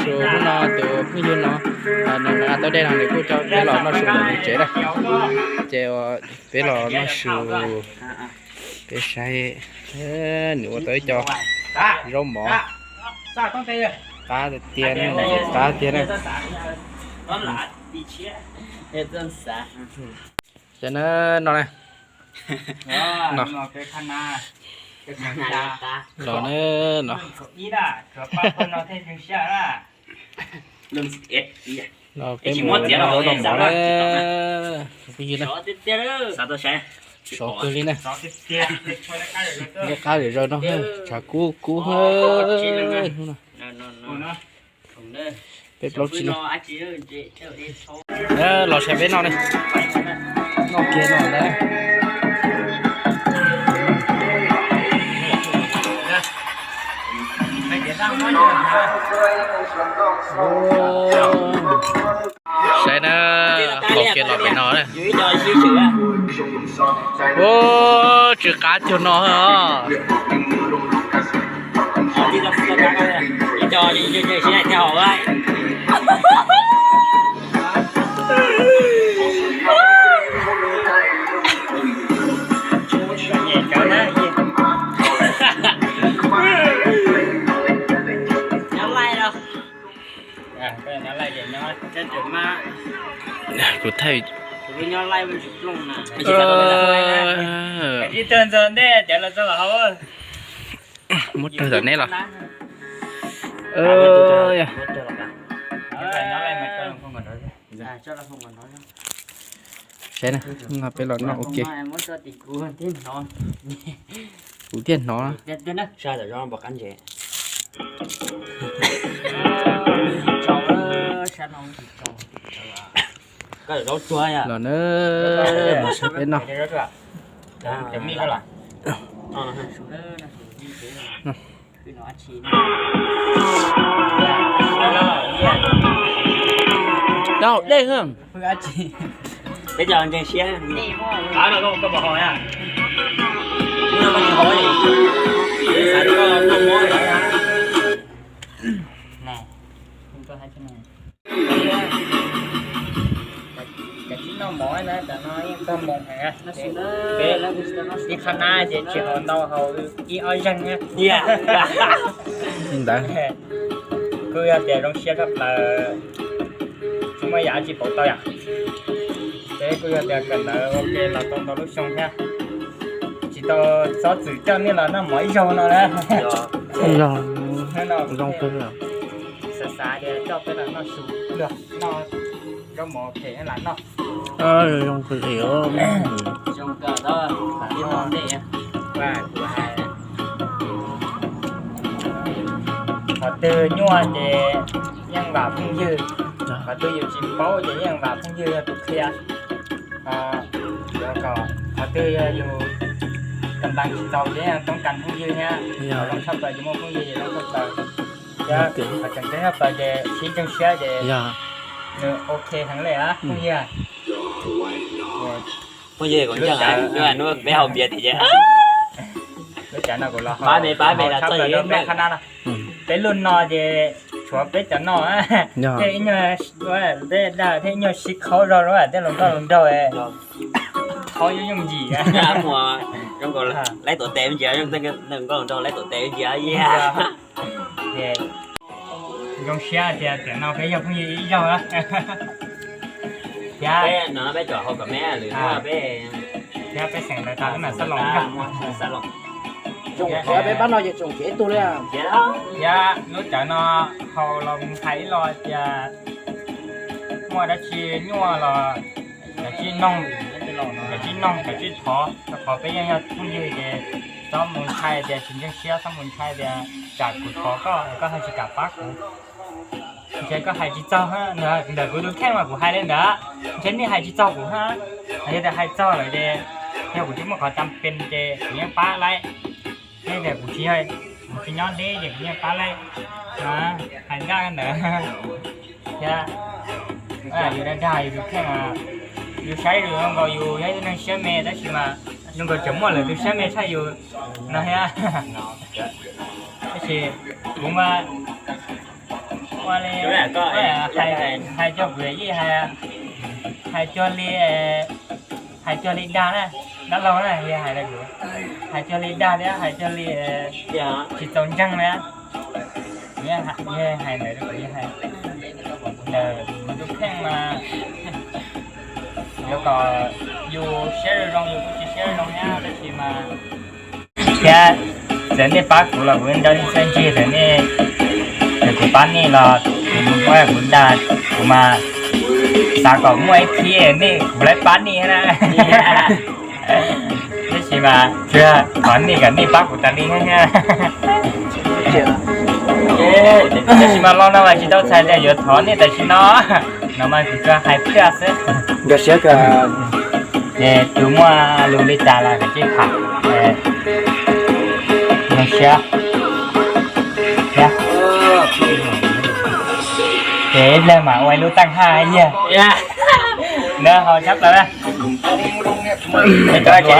Su hnub no tus phooj ywg no nws nqa tau dej no nws kuj coj peb los noj su ntawm nws tsev na. Ces peb los noj su, peb saib, nws ua tau ib co zaub mov qab tiag tiag, qab tiag na. Ces na, no na, no, los na, no. No peb mus noj zaub noj mov na, phooj ywg na. Sov kawg li na. Noj qab zom zaws no, tshav kub kub hnub no. Peb plaub tsib leeg. Los saib peb noj ne. Noj kiag no ntag. Saib na, haus kiag los pem no na. Ua, tsw qab cuag no os. Kuv thaij. Muab raws tom neb los. Saib na, no peb los noj ua ke. Kuv thiaj hnov. Los na, mus saib peb noj. Tau dej. Peb cov ntseeg siab. Cov tsis noj mov na, cov no yeej txog moos heev. Peb ib qhab nab ces tsis haus ntau, haus ib ob zeeg na. Li ntawd. Kuj yog tias zoo siab tshaj plaws, tsis muaj yam tsis pauv tau yom. Peb kuj yog tias kawm ntawv ua ke los tau ntau lub xyoo thiab, tsis tau txhob txwm coj nej los noj mov ib zaug no na. Yog, zoo kawg. Xav xav tias coj peb los noj su, noj zaub mov phem lam noj. Zoo kawg li. Qhov twg nyuaj ces yeej vam phooj ywg, qhov twg yus tsis paub ces yeej vam phooj ywg yog tus qhia. Yuav kom qhov twg yog yus kam ntas tsis txaus ces yeej toob kas phooj ywg thiab. Yog zoo tshaj plaws ces muaj phooj ywg ces zoo tshaj plaws. Thiab qhov tseem ceeb tshaj plaws ces sib ntseeg siab ces nws ok heev li phooj ywg. Phooj ywg kuv ntseeg, hnub peb haus npias tim ces lub cav no kuv los pab me pab me los txog peb qhab nab no. Peb lub no ces tshuav peb cov no, tej ib nyuag peb dag thiab ib nyuag sib khaub zog rau tej hluas nkauj hluas nraug. Khaub yooj yooj yim. Muaj zoo nkaus laib tuav tes me ntsis, zoo nkauj hluas nraug laib tuav tes me ntsis. Zoo siab tias tiam no peb yog phooj ywg ib zaug. Thiab no peb cov hau kom me lwm hnub peb, thiab peb xeem ntawd tas lub nas xab loos. Tsoom khiav peb pab no ces tsoom khiav ib tug li. Thiab lub cawv no haus los mus hais ib los tias muaj dab tsi nyuaj los kav tsij noog, kav tsij noog, kav tsij thov, rau qhov peb yeej yog phooj ywg ces txhob mus ntshai tias tsis ntseeg siab, txhob mus ntshai tias tsam kuv thov koj es koj ho tsis kam pab kuv. Ntshe koj hais tsis txog, ntawm kuv tus kheej mas kuv hais li ntawd, ntshe nej hais tsis txog kuv. Yog tias hais txog lawm ces yog kuv tsis muaj qhov cam pes ces kuv yeej pab laib. Thiab tias kuv tsis, kuv tsis nyob deb ces kuv yeej pab laib. Hais ncaj ntawd thiab. Yus dag dag yus tus kheej, yus saib yus zoo nkaus yus yog ib tug neeg siab me tab sis mas zoo nkaus tseem muaj lwm tus siab me tshaj yus no thiab. Tab sis kuv mas Ua li, hais cog kuv yij, hais cog li, hais cog li dag na, dab laug na, hais, hais cog li dag thiab hais cog li tsis txaus ntseeg na. Hais ntawd rau kuv, hais ntawd kuv tus kheej mas yuav kom yus siab zoo zoo yus kuj tsis siab zoo thiab, tab sis mas thiab txawm nej pab kuv los kuv nco ib txhiab ntsig, txawm nej, txawm kuv pab nej los kuv dag, kuv mas xav kom muaj ib thib nej kuv lawv pab nej na. Tab sis mas tsuas thov nej kom nej pab kuv tas li thiab. Tab sis mas lo no mas tsis tau txhais tias yuav thov nej tam sim no, no mas kuv tsuas hais pliag xwb. Ces tus muaj lus li cas los kav tsij tham, zoo siab. Ces ib pliag mas ua ib lub teej haj yag na, hau tshab plaws na. Cov hluas ces,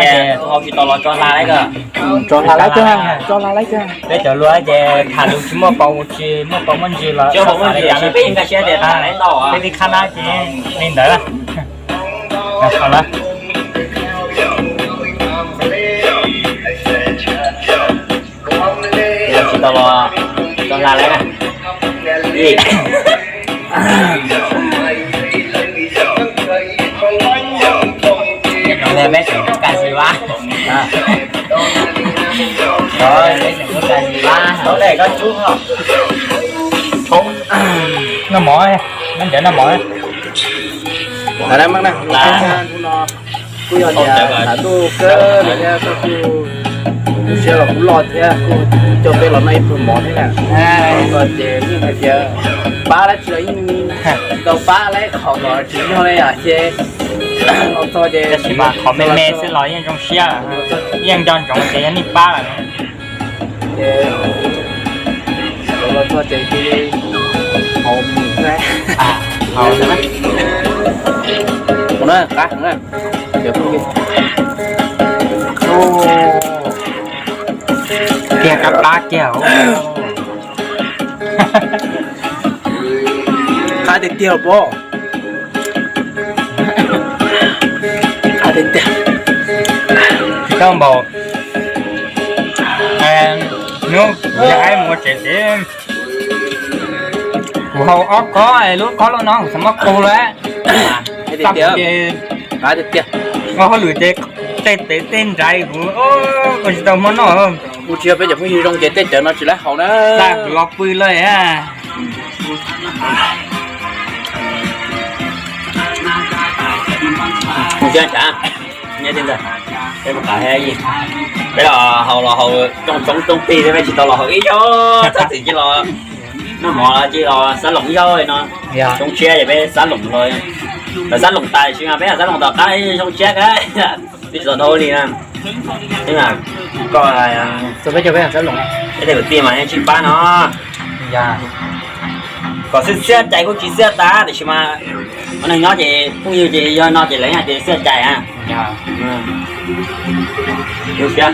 tso hla laib, tso hla laib, peb cov hluas ces tham lus tsis muaj paus, tsis muaj paus muaj ntsis los peb li khab nab ces li ntawd. Tsis tau los, tso hla laib na. Peb tseem ka si vab, peb tseem ka si vab. Noj mov, noj ntawd noj mov. Kuj yog tias tham ntuj kawg li thiab, koj kuj lub siab los kuj loj thiab, kuj coj peb los noj ib pluag mov thiab na. Ces yeej hais tias pab dab tsi los yeej tsis tau pab laib, qhov kom tsis yog li yom, ces los txog ces tab sis mas qhov me me xwb los yeej zoo siab, yeej nco ntsoov tias yog nej pab lawm. Ces los txog ces cia li haus mus na. Haus na, qab heev na. Tiag, qab qab kiag. Qab tiag tiag pob. Qab tiag tiag. Tsis tau npaum hnub kuv yog haib mus ua tsev ces kuv haus ob kob, lub kob loj no kuv xav muab qu lawm. Ces ua hauj lwm ces tej tes tej nraiv kuv, kuv tsis tau hmo noj. Kuv tsis yog peb cov phooj ywg zoo ces tej cawv no tsis laib haus na. Kuv los pw lawm. Peb los haus los haus rooj tshoob rooj plig, peb tsis tau los haus ib zaug, txhob txwm cia los noj mov los cia los xab loom ib zaug no. Zoo siab ces peb xab loom los, xab loom tas tsis mas peb xab loom tom qab zoo siab kawg. Twb tsis tau dhau li na. Koj, peb tej kwv tij mas yeej tsis pab no. Kom xwb xiab cai kuj tsis xiab tas tiam sis mas ua neeg nyob ces phooj ywg ces yog no ces lawv hais tias xiab cai a. Zoo siab,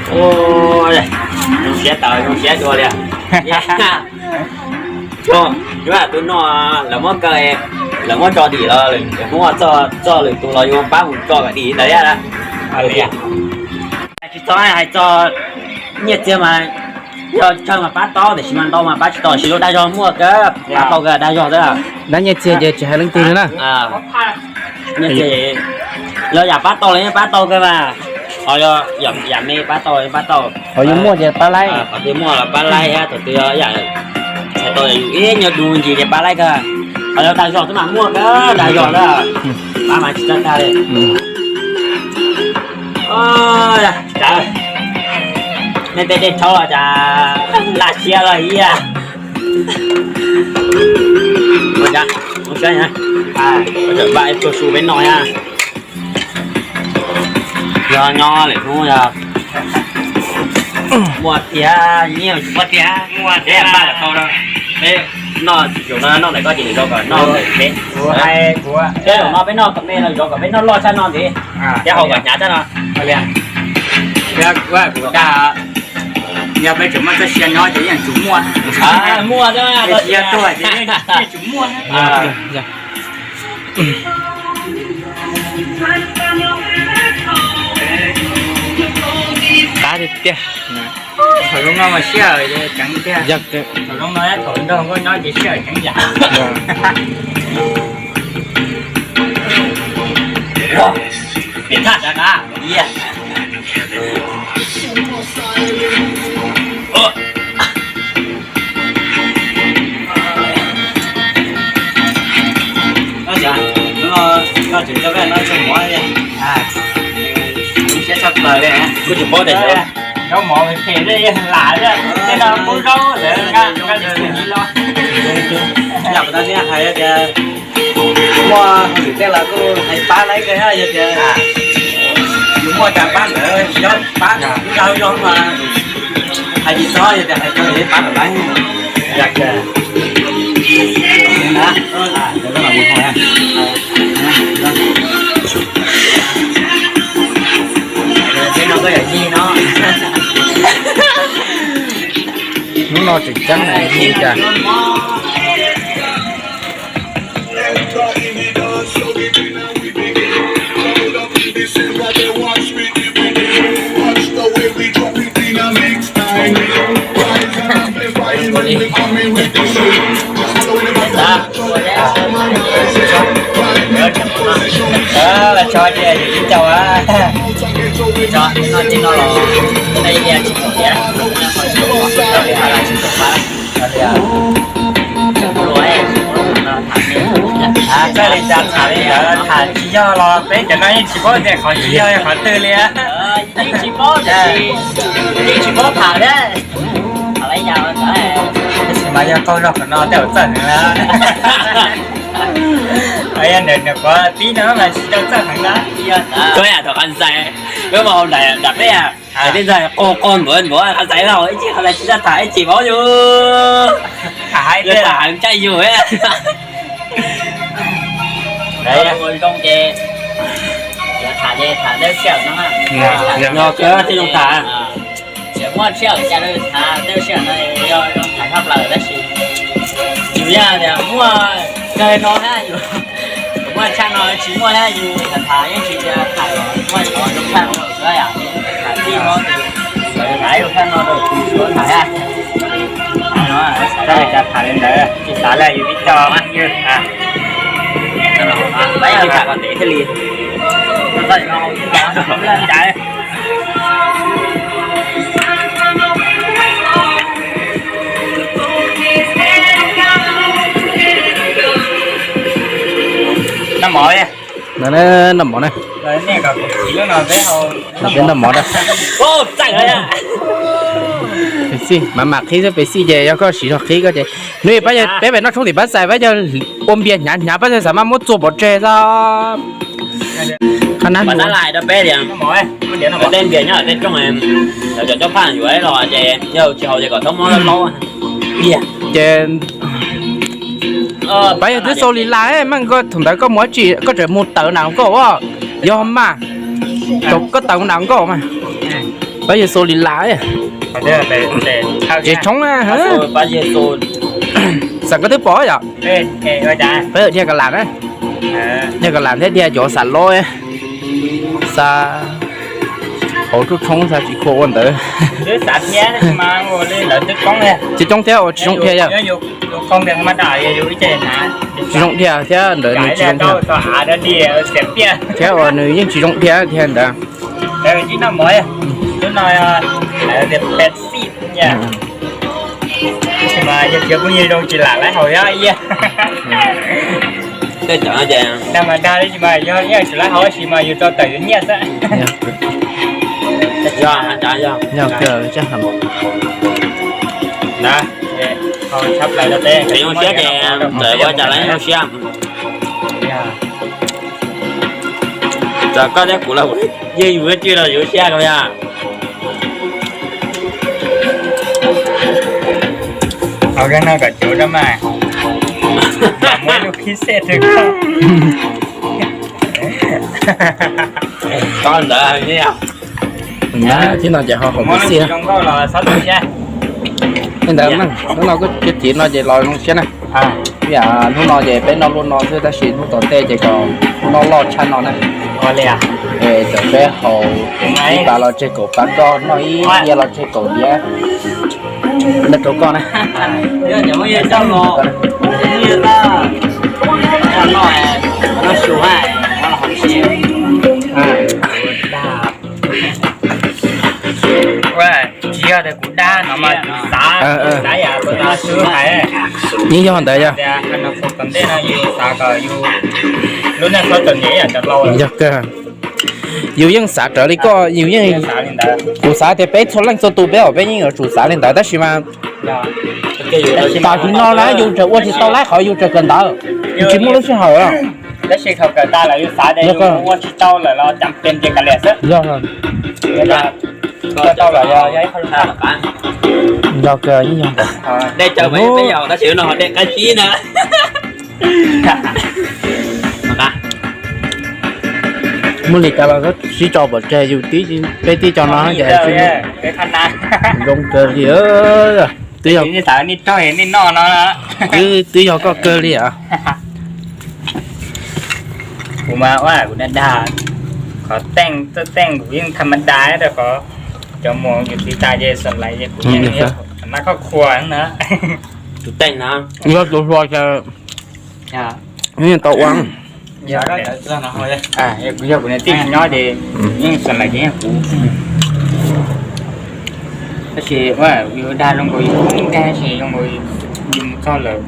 zoo siab tas zoo siab dua li. Tus noj lawv muab kaw, lawv muab tso dim los lawv muab txoj lwm tus los yuav pab mus tso kom dim ntawd thiab. Tsis txhob hais txog nyiaj txiag mas, yog tsawg mas pab tau tiam sis mas ntau mas pab tsis tau, tiam sis lub dag zog muaj kawg, pab tau kawg dag zog xwb. Dab nyiaj txiag ces tsis hais leej twg li na. Yog yam pab tau los yeej pab tau kawg mas, ho yog yam me pab tau los yeej pab tau. Qhov yus muaj ces pab laib, qhov twg muaj los pab laib thiab, thaum twg yog yam txhais tau yus ib nyuag dua ntsis ces pab laib kawg. Ho yog dag zog xwb mas muaj kawg dag zog na, pab mas tsis txawj tag li. Nej tej dej rhaub los cas laj siab los ib yam. Ua cas, ua siab, ua tawm npaj ib pluag su peb noj thiab. Yog nyob lawm hnub yog muaj tiag, nyiaj tsis muaj tiag, muaj tiag npaj lawm tau no. Peb noj zaum no noj ntawm koj ces zaum no noj ntawm peb. Peb zaum no peb noj kom me no, zaum kom peb noj loj tshaj no ntxiv, thiab haus kom hnyav tshaj no. Thiab kuv dag Yog peb tseem muaj txoj sia no ces yeej tsum muaj. Muaj, yog tuag ces yeej tsum muaj. Qab tiag tiag. Thaum zoo no mas sij hawm ceev tiag. Thaum zoo no thaum nrog nkauj nyob ces sij hawm ceev yam. Pem thaj rov qab. Kuv tsis paub tias zaub mov phem phem lam tej no kuv zaub lawm nqa nqa tus ni los. Yog tau hais tias muaj hauj lwm tej los kuj hais pab lawv kawg, yog tias yus muaj cas pab ntawd, yog pab ntawd zoo mas hais tsis txhob, yog tias hais txog pab ntawd lawv. Hnub no tseem ceeb li cas. Tso tias yus ib co, tso no tsis no los, tsis mus tias, txawj li cas tham li ntawd, tham tsis yog los peb cov no yeej tsis paub tias qhov tsis yog qhov twg li. Yeej tsis paub tias, yeej tsis paub tham li. Tab sis mas yog qaug zog qhov no tej zaum txawj heev na. Yog ntawm nws qhov tib no mas tsis tau txawj heev na. Koj yam thaum qhov ntxais, wb mus hauv nram peb, tej ntxais qaug qaug ntuav ntuav qhov ntxais hauv ib chim qhov ntxais tsis tau tham ib chim paub yus. Tham heev caij yus. Ua zoo ces tham ces tham dawb siab no. Yog kawg thiaj zoo tham. Tsis muaj sij hawm cas li, tham dawb siab no yog zoo tham tshaj plaws tab sis yus yog tias muaj kawg no thiab yus, muaj tshaj no tsis muaj thiab yus tham yeej tsis tham, muaj cov zoo tshaj no xwb yom. Tham tij no, tham yus tshaj no rau kuv suav tham thiab. Txawj li cas tham li ntawd, tsis xav li yus ib co mas ywg. Tham kom ntev thiaj li. Noj mov, noj mov na. Peb noj mov na. Peb xij mas mam qhib xwb, peb xij ces yog koj siv zog qhib koj ces hnub peb peb noj tshoob tim pab xais pab yog ua npias hnyav hnyav pab xav mas muab txua pov tseg xwb. Qhov na, pab xav hais rau peb tias tej npias nyob tej rooj, cov cob phaj yuav los ces yog tsis haus ces kom txhob muab laub. Ces pab yog twb xau li las mas koj thaum ntawd koj mus dab tsi, koj tseem mus tawm na koj, yog mas, koj tawm na koj mas. Pab yog xau li las, tsev tshoob, xam koj twb pom yom. Pab yog dhia kas lam na, dhia kas lam thiab dhia cov xav lob, xav hauv tshoob tshoob xav tsis khua ua ntawd. Tsis coob thiab uas tsis zoo dhia yom. Tsis zoo dhia thiab ntawd nws tsis zoo dhia thiab uas nws yeej tsis zoo dhia dhia ntawd. Yog, yog, na, tsis zoo siab ces txawm ua cas los zoo siab. Txawm koj thiab kuv los yeej yus twj ywm los zoo siab rau yom. Hau zog no kom cuv rau mas, muaj ib lub khib xej rau koj. Koj ntawd, Thib no ces ho haus xiab. Li ntawd, hnub no kuj txiv no ces los zoo siab na. Hnub no ces peb noj luaj no xwb tab sis hnub tom ntej ces kom noj loj tshaj no na. Es txawm peb haus ib pas los tseg kaum pas koj, noj ib diav los tseg kaum diav. Noj rau koj na. Tsis yog tias kuv dag no mas xav, xav yam kuv xav sub hais. Yeej yog ntawd yog. Tom ntej no yus xav kom yus lub neej txhob txom nyem ib yam cov laus. Yog kawg. Yus yeej xav raws li koj, yus yeej, kuv xav tias peb txhua leej txhua tus peb os peb yeej yuav tsum xav li ntawd tab sis mas tam sim no na yus tseem ua tsis tau lawm qhov yus tseem kawm ntawv, yus tsis muaj lub sij hawm. Tab sis thaum kawm tas lawm yus xav tias yus ua tsis tau lawm los cas pes tias kav liam xwb. Yog, tau lawm yog ib qho zoo. Yog kawg, yeej yog ntawd. Dej tsawv peb yaum tab sis no dej qab zib na. Muaj li cas los sib tso pov tseg yus, peb tib co no ces zoo kawg li. Twb yog, twb yog koj kawg li as. Kuv mas ua kuv dag dag, qhov teej txawj teej kuv yeej tham mas das rau qhov cov muam yus txiv tas ces xam lais ces kuv yeej nab khoj khua na. Tus teej no yog tus hluas ces yeej tau ua. Yog kuv niam tij tsis nyob ces yeej xam lais ces yeej kuv. Tab sis yus dag zoo nkaus yus dag tab sis zoo nkaus yus mus txog lawm,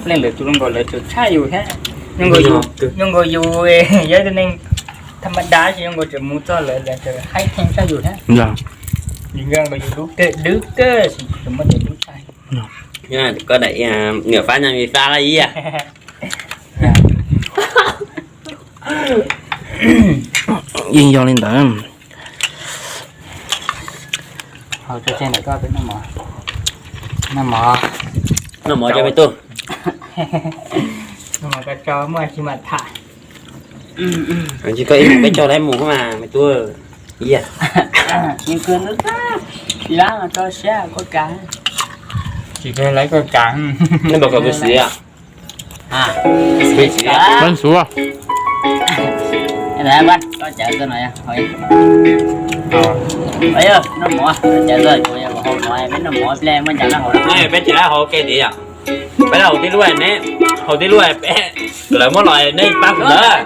leej lwm tus zoo nkaus lawv tseem tshaj yus thiab. Zoo nkaus yus yog ib tug neeg tham mas das tab sis zoo nkaus tseem mus txog lawv lawv tseem haib pheej tshaj yus thiab. Yus zoo nkaus yus dub kawg dub kawg tsis muaj tus dub tshaj. Koj daim niam fab nyob mi fab lawm ib yam. Yeej yog li ntawd. Hau tso tseg ntawm koj peb noj mov. Noj mov. Noj mov tso me tub. Noj mov koj tso muaj tsis mam tham. Tsis koj ib mus peb tso lawm mus mas me tub. Ib yam. Yeej kawg ntawd, tsis lab mas tso siab koj kav. Tsis kawg lawv koj kav. Nej npam kom kuv siv. Peb siv. Noj mov, peb tsis lab hauv ke tiag yom. Peb lab hauv tib lub ne, hauv tib lub peb, lawv muab los nej pab kuv ntawd.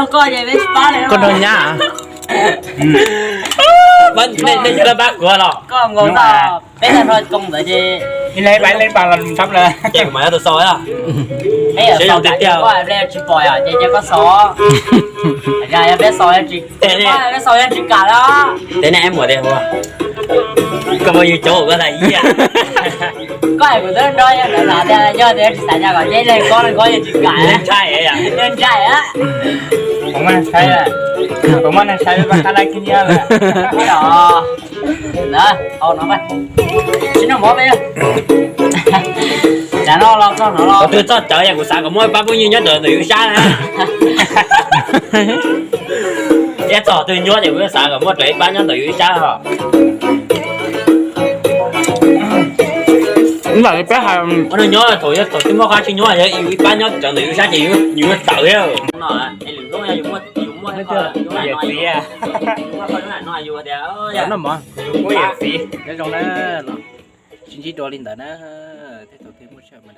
Koj nrog nyab. Nej yog lawv pab kuv los. Peb tag nrho koo ntawd ces ib leeg pab ib leeg pab los tab lawm ces kuv mam yog tus xaus. Peb yog xaus tiag tiag, koj ple tsis pom yom ces cia koj xaus. Yog peb xaus, peb xaus yog tsis kam los. Teb nej muam tias hu koj muaj yus cov koj tas ib yam. Koj hais kuv twb nrog yog ntawd tias yog tias tsis xav nyas kom ib leeg koj leej koj yog tsis kam. Ntshai, ntshai. Kuv muaj neeg saib, kuv muaj neeg saib pab qab lab khib nyiab lawm. Ntawd hau no, tsis noj mov peb. Cas no los txog no los twb txog cawv yog kuv xav kom muaj pab phooj ywg nyob ntawm yus sab na. Ib txog twg nyuaj ces kuv xav kom muaj raws ib pab nyob ntawm yus ib sab os. Nyob thaum yog thaum twb muaj qab tsis nyuaj yog yus ib pab nyob raws ntawm yus ib sab ces yus yuav tawv thiab. Noj mov, zoo na, sib ntsib dua li ntawd na, tej thaum twg muaj sij hawm mas